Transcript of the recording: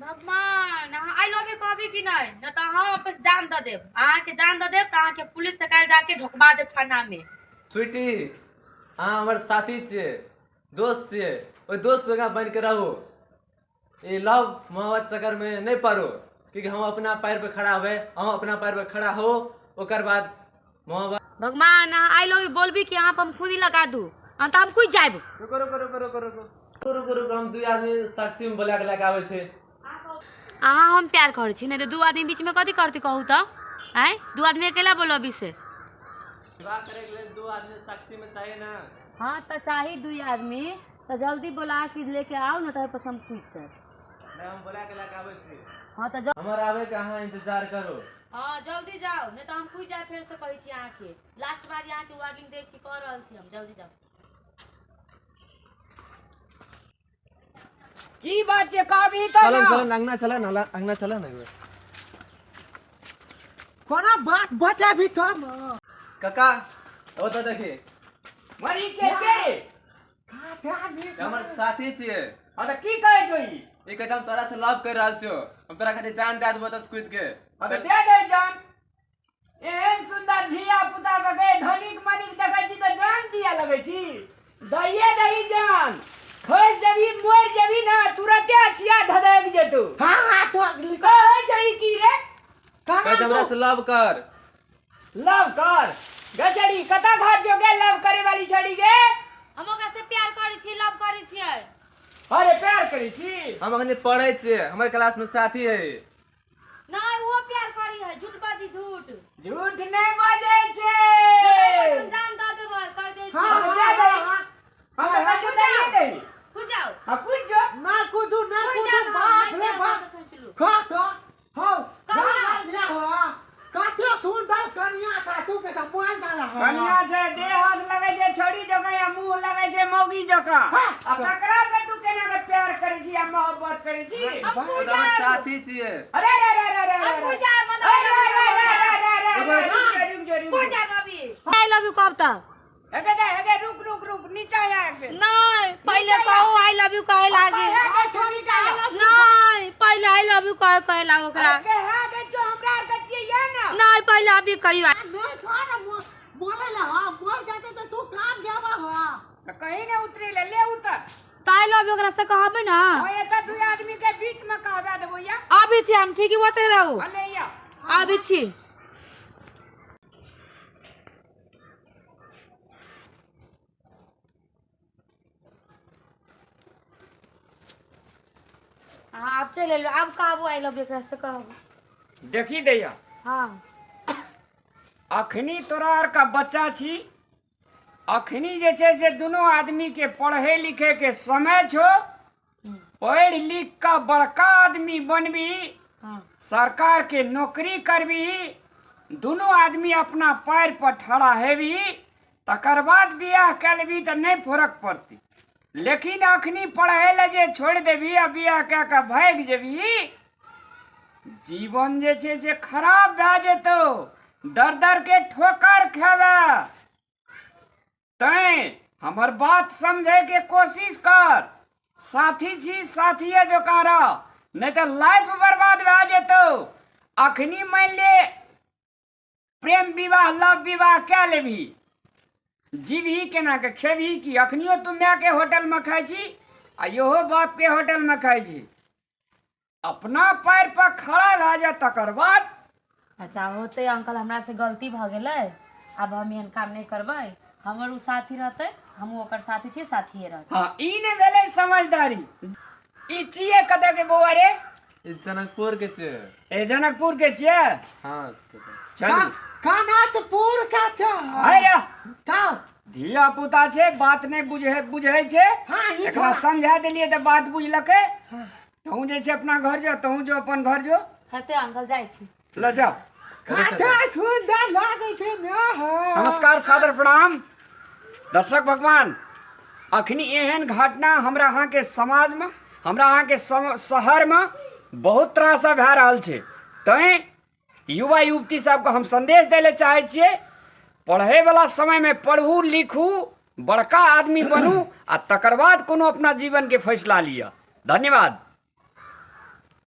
भगवान, अहाँ I love you कहबी कि नहि? न तऽ हम अपन जान दऽ देब अहाँके, जान दऽ देब तऽ अहाँके पुलिस से काल्हि जाके ढोकबा देब थानामे। स्वीटी, अहाँ हमर साथी छियै, दोस्त छियै, ओहि दोस्त जकाँ बनि कऽ रहू। ई लव मोहब्बत चक्करमे नहि पड़ू, क्यूंकि हम अपना पैर पर खड़ा होबै, अहूँ अपना पैर पर खड़ा हो, ओकर बाद मोहब्बत। भगवान, अहाँ I love you बोलबी कि अहाँ पर हम खुद ही लगा दू, हम तऽ हम कूदि जायब। रुको रुको रुको रुको रुको रुको रुको, हम दुई आदमी साक्षी में बोला के लए के आबै छै। अहाँ हम प्यार करै छी, नहि तऽ दू आदमी बीचमे कथी करती कहू तऽ? आँय, दू आदमी अकेला बोलबी से? विवाह करे के लेल दू आदमी साक्षी में चाहिए ना। हाँ तऽ चाही दू आदमी, तऽ जल्दी बोला के लेके आउ ने, तऽ पर हम कूदि जायब। नहि, हम बोला के लए के आबै छी। हाँ तऽ हमर आबै के अहाँ इंतजार करू। हाँ, जल्दी जाउ, नहि तऽ हम कूदि जायब। फेर से कहै छी अहाँके, लास्ट बार अहाँके वार्निंग दै छी, कह रहल छी हम, जल्दी जाउ। की बात छै, कहबी तऽ चलन ना। चलन, अंगना चलन, अंगना चलन एक बेर। कोना बात बतेबी तब? काका, ओ तऽ देखी। मरी के छै? हमर साथी छियै। हाँ तऽ की कहै छौ ई? ई कहै छै हम तोरा से लव कर रहल छियौ, हम तोरा खातिर जान दए देबो तऽ कूद के। हाँ तऽ दे दे जान। एहन सुंदर धिया पुता के गए धनिक मनिक देखै छी तऽ जान दिया लगै छी। दइए दही जान, खसि जेबही, मरि जेबही ना, तुरते अछिया धधकि जेतौ। हाँ हाँ, तो कहै छै ई की रे? कहै छै हमरा से लव कर। लव कर गचड़ी, कतऽ घर जो गे लव करे वाली छड़ी गे? हम ओकरा से प्यार करै छी, लव करै छियै। अरे, प्यार करै छी? हम अखनी पढ़ै छियै, हमर क्लास में साथी है। नहीं, वो प्यार करी है, झूठ बाजी, झूठ। झूठ नहि बाजै छै। नहीं, हम जान दऽ देबै, कह दै छी। हाँ। हम दे दही। हम तऽ कहियो दैये दही। कूद जाओ। हाँ, कूद जो। ना कूदू, ना कूद कूदू। जाओ, हम बाप नहीं रे प्यार बाप। करके सोचलू। कह तो हौ। कहू ना। हो, कते सुंदर कनिया था, तू के मोबाइल डाला हो। कनिया छै, देह हाथ लगै छै छोड़ी जकाँ या मुंह लगै छै मौगी जकाँ। हाँ। आ तकरा से तू केना के प्यार करै छी आ मोहब्बत करै छी? हम ओ कूद तऽ हमर जायब। साथी छियै। अरे रे रे रे रे हम रे कूद जायब, मतलब अरे रे रे रे रे रे रे रे, रुक जो, रुक कूद जो। जायब अभी। I love you कहब तऽ? एगे दे, एगे रुक रुक रुक, नीचा आ एक बेर। नहीं, पहले कहू I love you कहे लागी। कहे दे छोरी का। नहीं, पहले I love you कहे कहे लागो ओकरा। अरे कहे दे जो, हमरा आर के छियै या ना। नहीं, पहले अभी कहियो। नहीं कह ना, बोले ला। हाँ, बोल जाते तो तू काम जावा हो। तऽ कहीं ने उतरे ले, ले उतर। तो I love you ओकरा से कहबे ना? हाँ, एतऽ दू आदमी के बीच में कहबा देबो या। अभी छी हम, ठीक है, ओते रहू। हाँ, ले या। अभी छी। हाँ, आब चलि एलहुँ, आब कहबो I love you एकरा से कहबो। देखी दैया। हाँ। अखनी तोरा आर का बच्चा छी, अखनी जे छै से दुनू आदमी के पढ़े लिखे के समय छो। पढ़ लिख का बड़का आदमी बनबी, सरकार के नौकरी करबी, दुनू आदमी अपना पैर पर ठड़ा हेबी, तकर बाद बियाह कए लेबी तऽ नहि फरक पड़तै। लेकिन अखनी पढ़े लए जे छोड़ि देबी आ बियाह कए कऽ भागि जेबी, जीवन जे छै से खराब भए जेतौ, दर दर के ठोकर खेबै। तैं हमर बात समझैके कोशिश कर। साथी छी, साथिए जकाँ रह, नहि तऽ लाइफ बर्बाद भए जेतौ। अखनी मानि ले प्रेम विवाह, लव विवाह कए लेबही, जीबही केना के, खेबही की? अखनियो तू मायके होटलमे खाइ छी आ इहो बापके होटलमे खाइ छी। अपना पैर पर खड़ा भए जा, तकर बाद। अच्छा होतै अंकल, हमरा से गलती भऽ गेलै, आब हम एहन काम नहि करबै। हमर ओ साथी रहतै, हमहूँ ओकर साथी छियै, साथिए रहतै। हाँ, ई ने भेलै समझदारी। ई छियै कतऽ के बौआ रे? ई जनकपुर के छियै। ए, जनकपुर के छियै? हाँ। चलू। कानाचपुर का छ। हाय रे। का? धिया पुता छै, बात नहि बुझे बुझै छै। हाँ, ई एकरा छोड़ा। समझा देलियै तऽ बात बुझलकै। तहूँ जे छै अपना घर जो, तहूँ जो अपन घर जो। हेतै अंकल, जाइ छी। ल जाओ। कते सुंदर लागै छै ने हो। नमस्कार, सादर प्रणाम दर्शक भगवान। अखनी एहन घटना हमरा अहाँके समाजमे, हमरा अहाँके शहरमे बहुत तरहसँ भए रहल छै। तैँ युवा युवती सबके हम सन्देश दै लए चाहै छियै, पढ़ैवला समयमे पढ़ू लिखू, बड़का आदमी बनू आ तकर बाद कोनो अपना जीवनके फैसला लिअ। धन्यवाद।